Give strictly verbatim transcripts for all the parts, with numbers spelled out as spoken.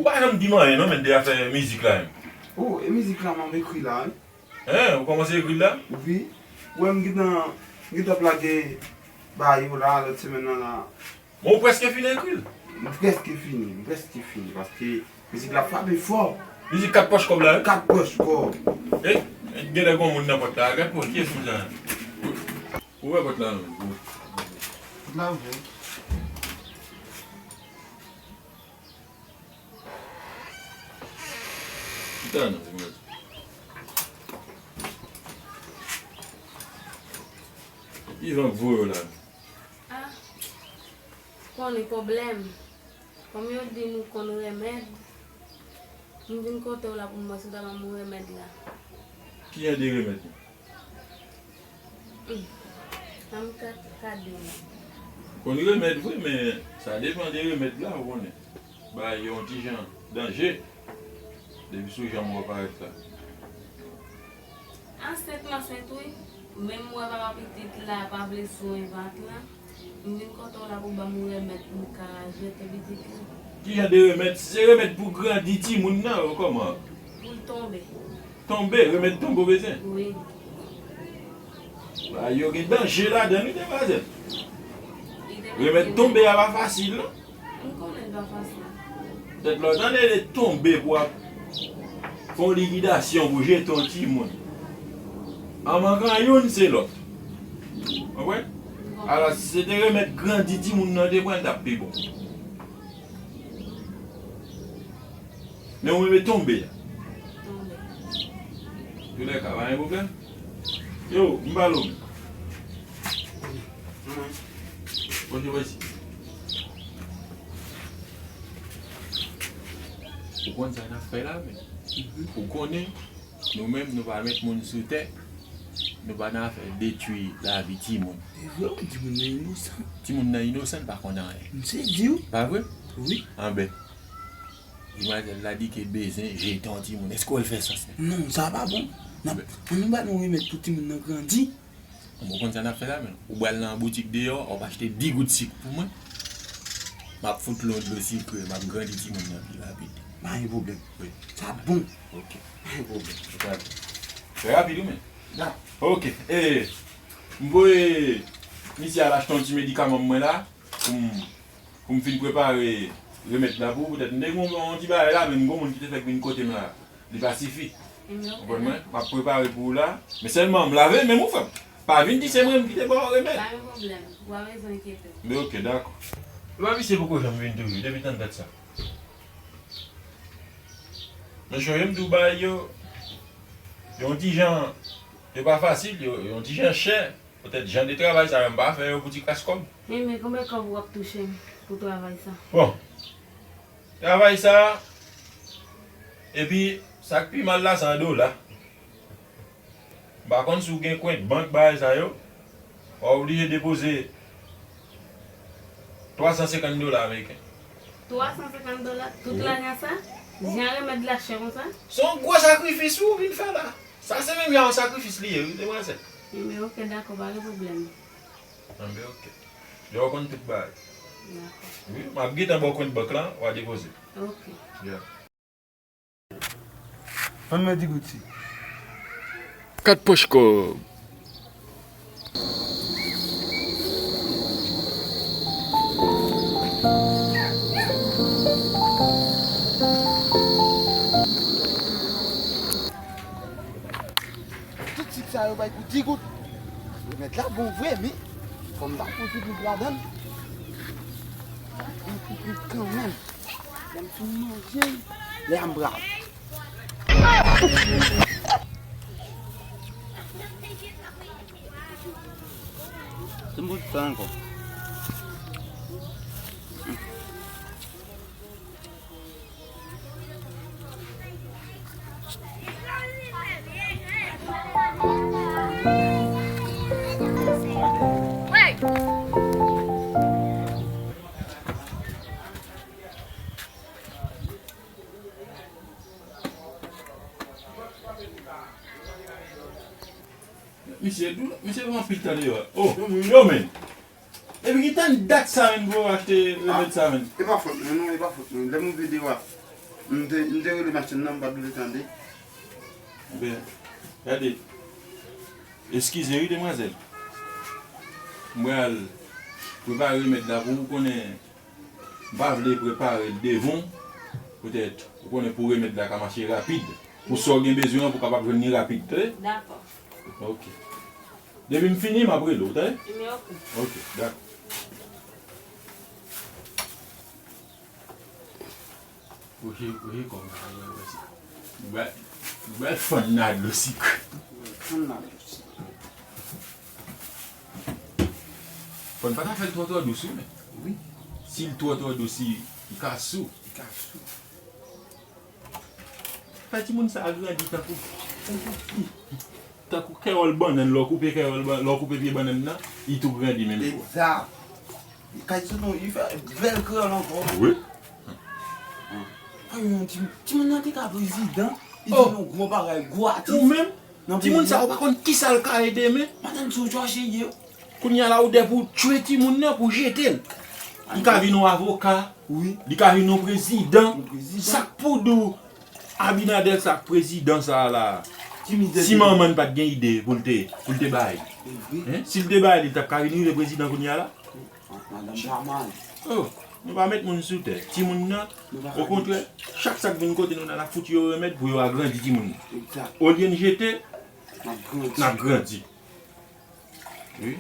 Ou pa janm di m anyen non, men de afè mizik la menm. Oh, e mizik la m ap ekri la, wi. Hein, ou kòmanse ekri l la? Wi. Ou wè m gentan, m gentan plage ba yo la, lòt semèn nan la. Bon, ou prèske fini ekri l? M prèske fini, m prèske fini, paske mizik la frape fò. Mizik kat pòch kòb la, wi? Kat pòch kòb. E, genlè gon moun nan pòt la, gad pòch, kiyès moun sa? Ouvè pòt la, non. Pòt la ouvè. Chita non, se mwen. Ki jan voye w la? Ah, konnen pwoblèm. Kòm yo di nou konn remèd, m vin kote w la pou m wè si w ta ban m yon remèd la. Ki jan de remèd? Hmm. Sa m ka, ka di w. Konn remèd vre, men sa depann de remèd la, ou konnen. Bay yon ti jan danje. Depi sou jan m wè w parèt la. Ansent m ansent wi. Men m wè papa pitit la pa vle swen vant lan. M vin kote w la pou ban m yon remèd pou m ka jete pitit la. Ki jan de remèd? Si se remèd pou grandi timoun nan, kòman? Pou l tonbe. Tonbe, remèd tonbe w bezwen? Wi. Bagay yo gen danje ladan l wi, demwazèl. Remèd tonbe a pa fasil non. M konnen l pa fasil. Petèt lè w tande de tonbe pou ap fè yon likidasyon pou jete yon timoun. An mankan youn se lòt. Konprann? Alò, si se te remèd grandi timoun nan te pran, l t ap pi bon. Men ou renmen tonbe a. Tonbe. Toulèka, pa gen pwoblèm. Yo, m pale w. Mwen. Bon, se vre si. Ou konn sa n ap fè la, men. Mhm. Ou konnen, nou menm, nou pa met moun sou tè. Nou pa nan afè detwi lavi timoun. Se vre, wi, timoun nan inosan. Timoun nan inosan, l pa konn anyen. M sezi, wi. Pa vre? Wi. Anben. Demwazèl la di ke bezwen jete yon timoun. Èske w wè l fè sans menm? Non, sa pa bon. N ap, ann nou ba nou remèd pou timoun nan grandi. Bon, ou konn sa n ap fè la menm. Ou pral nan boutik deyò, w ap achte dis gout sik pou mwen. M ap fout l yon dlo sikre, m ap grandi timoun nan pi rapid. Pa gen pwoblèm. Wi. Sa bon. Ok. Pa gen pwoblèm. Trè rapid, wi, men. Dakò. Ok. E, m voye misye al achte yon ti medikaman mwen la, pou m pou m fin prepare remèd la pou ou, poutèt m te gen yon ti bagay la, men m gon moun ki te fèk vin kote m la. Li pa sifi. Konprann mwen? M ap prepare pou ou la. Men sèlman m lave men m ou frè m. Pa vin di se mwen menm ki te ba w remèd. Pa gen pwoblèm. Ou pa bezwen enkyete w. Men ok, dakò. Epa misye poko janm vin toujou, depi tann dat sa. Men chonje m di w bagay yo, yo yon ti jan, yo pa fasil, yo, yo yon ti jan chè. Poutèt jan de travay sa yo, m pa fè yo pou ti kras kòb. Enben, konbyen kòb w ap touche m pou travay sa? Bon, travay sa, epi sa k pi mal la, se an dola. M pa konn si w gen kont bank, bagay sa yo, w ap oblije depoze twa san senkant dola ameriken. Twa san senkant dola? Tout lajan sa? Jan remèd la chè konsa? Se yon gwo sakrifis wi w vin fè la. Sa se menm jan yon sakrifis li ye wi, demwazèl. Enben, ok, dakò, pa gen pwoblèm. Enben, ok. Deja w konn tout bagay. Dakò. Wi, m ap gentan ba w kont bank lan, w a depoze. Ok. Yeah. Ann mwen di gout si. Kat pòch kòb. Tout sik sa yo bay pou di goud. Remèd la bon vre, men fò m ta pran tout goud ladan l. Yon ti goud kanmenm. Lè m fin manje l, lè a m pral. Se m pou fè ankò. Misye dou, misye gen anpil tan deyò. Oh, yo men. Epi ki tan dat sa menm pou yo achte remèd sa menm? E pa fòt mwen non, e pa fòt mwen. Lè m rive deyò a, M te, m te rele machann nan, m pa t vle tande. Ben, gade. Eskize wi, demwazèl. Mwen al prepare remèd la pou ou, konnen m pa vle prepare l devan w, poutèt ou konnen pou remèd la ka mache rapid. Pou sa w gen bezwen an, pou w kapab jwenn li rapid, tande? Dakò. Ok. Depi m fini, m ap rele w, tande? Ebyen, ok. Ok, dakò. Oje, oje kòm sa, wè, wè, se. Nou ba, nou ba fann nan dlo sikre. Fann nan dlo sikre. Fann pa ta fè l twò twò dous, wi, men. Wi. Si l twò twò dous, li, li ka sou. Li ka sou. Fè timoun sa a grandi tankou, tankou kewòl bannann, lè w koupe kewòl ban-, lè w koupe pye bannann nan, li tou grandi menm kou a. Egzak. Li ka di non, li fè bèl kewòl ankò. Wi. Ay, yon ti, timoun nan te ka prezidan, li te yon gwo bagay, gwo atis. Ou menm, timoun sa, ou pa konn kisa l ka ye demen. Madanm, si w chèche ye. Kounye a la, ou dè pou w tchwe timoun nan, pou w jete l. Li ka vin yon avoka, wi, li ka vin yon prezidan. Yon prezidan. Sa k pou di w Abinader sa k prezidan sa a la? Si manman n pa t gen ide pou l te, pou l te bay. Hein? Si l te bay li, li t ap ka vin rive prezidan kounye a la? Madanm pa mal. Oh, nou pa met moun sou tè. Timoun nan, okontrè, chak sa k vin kote nou nan, n ap fout yo remèd pou yo agrandi timoun nan. Egzak. Olye n jete, n ap grandi. N ap grandi. Wi.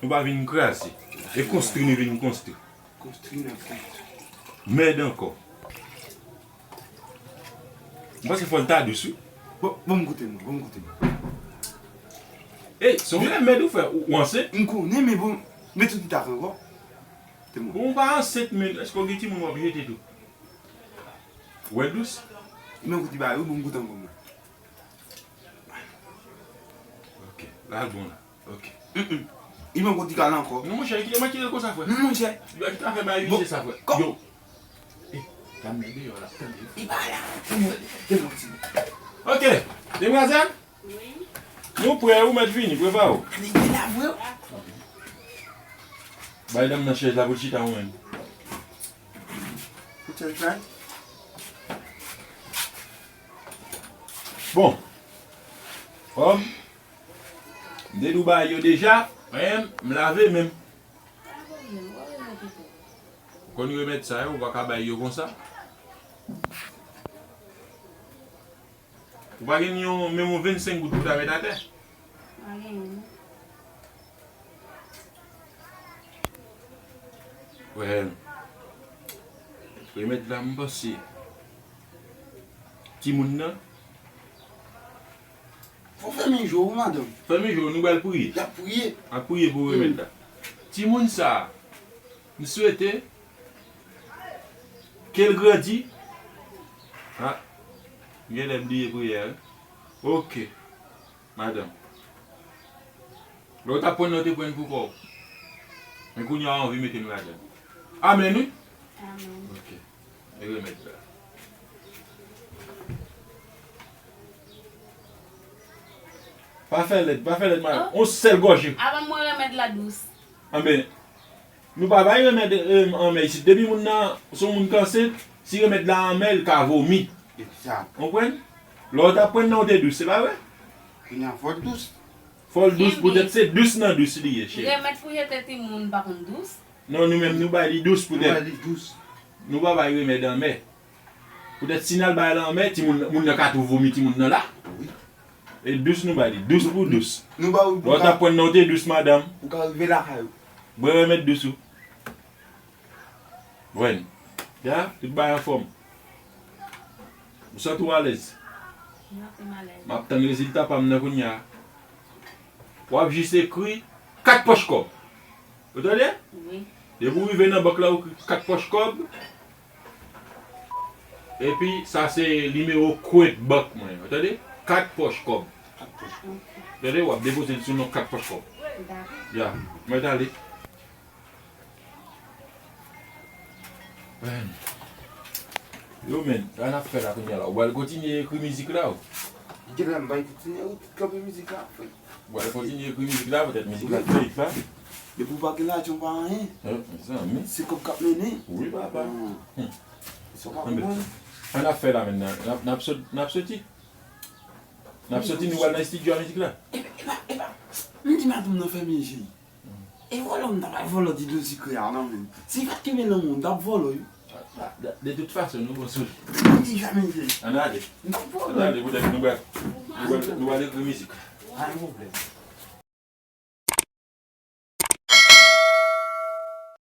Nou pa vin kraze. E konstwi nou vin konstwi. Konstwi n ap konstwi. Mèd ankò. M panse fò l ta dous, wi. Bon, bon, m goute, mwen, bon, m goute, mwen. Ey, se yon lè mèd ou fè, ou, ou ansent? M konnen, men bon, men tout ta fè ankò. Bon, ou pa ansent, men èske w gen timoun w ap jete tou? Ou wè l dous? Men goute ba, wi, bon, m goute ankò, mwen. Ok, la l bon la. Ok. Mm, mm. Li pran kout li kale ankò. Non, monchè, kite mwen kite l konsa, frè. Non, monchè. Yo, kite afè bay visye sa, frè. Yo. Eh, dam nan deyò la, tande. Li pa la. Tande, tande, tande. Ok, demwazèl. Wi. Nou prè, ou mèt vini, prepare w. Li la, vre. Bay dam nan chèz la pou l chita ou menm. Pou chèz la. Bon. Kòm m te di w bagay yo deja, men m lave men m. Ou konn remèd sa yo, ou pa ka bay yo konsa. Ou pa gen yon, menm yon vennsenk goud pou ta met atè? Pa genyen, non. Well, remèd la, m panse timoun nan. Fò fèmen je w, madanm. Fèmen je w, nou pral priye. Y ap priye. N ap priye pou remèd la. Timoun sa a, m swete ke l grandi. Ah, m genlè bliye priyè, wi. Ok, madanm. Lè w t ap pran nan, w te pran pou kò w. Men kounye a, w anvi mete m ladan l. Amèn, wi. Amèn. Ok. E remèd la. Pa fè lèd, pa fè lèd, madanm. Oh. On sèl gòje. Avan mwen remèd la dous. Anben, nou pa bay remèd, eh, anmè isit. Depi moun nan, se yon moun k ansent, si remèd la anmè, l ka vomi. Egzak. Konprann? Lè w t ap pran nan, w te dous, se pa vre? Kounye a, fò l dous. Fò l dous, poutèt se dous nan dous li ye, cheri. Remèd pou jete timoun pa konn dous. Non, nou menm, nou bay li dous, poutèt. Nou bay li dous. Nou pa bay remèd anmè. Poutèt si n al bay l anmè, timoun, moun nan ka tou vomi timoun nan la. Wi. E dous nou bay li, dous pou dous. Nou ba ou. Lè w t ap pran nan, w te dous, madanm. Ou ka rive lakay ou. Bwè remèd dous ou. Bwè l. Ya, tout bagay anfòm. Ou santi w alèz? M santi m alèz. M ap tann rezilta pa m nan kounye a. W ap jis ekri kat pòch kòb. Ou tande? Wi. Depi w rive nan bank la, ou ekri kat pòch kòb. Epi, sa se nimewo kont bank mwen. Ou tande? Kat pòch kòb. Kat pòch kòb. Ou tande? W ap depoze l sou non kat pòch kòb. Dakò. Ya. Mwen t ale. Men. Yo, men, sa n ap fè la kounye a la? Ou pral kontinye ekri mizik la, ou? Genlè m pral kontinye, ou tout kanpe mizik la, frè. Ou pral kontinye ekri mizik la, poutèt mizik la fake la. Depi w pa gen lajan, w pa anyen. Eh, mezanmi. Se kòb k ap mennen. Wi, papa. Hmm. Sa w pa konprann. Sa n ap fè la menm nan? N ap, n ap sot-, n ap soti? N ap soti, nou pral nan estidyo a mizik la? Epa, epa, epa. M di madanm nan fèmen je. E vòlò m ta pral vòlò ti dlo sikre a non menm. Si li pa t kenbe nan men w, m t ap vòlò wi. De, de tout fason, nou bon sou li. M di fèmen je. Ann ale. M t ap vòlò. Ann ale, poutèt nou pral, nou pral, nou pral ekri mizik. Pa gen pwoblèm.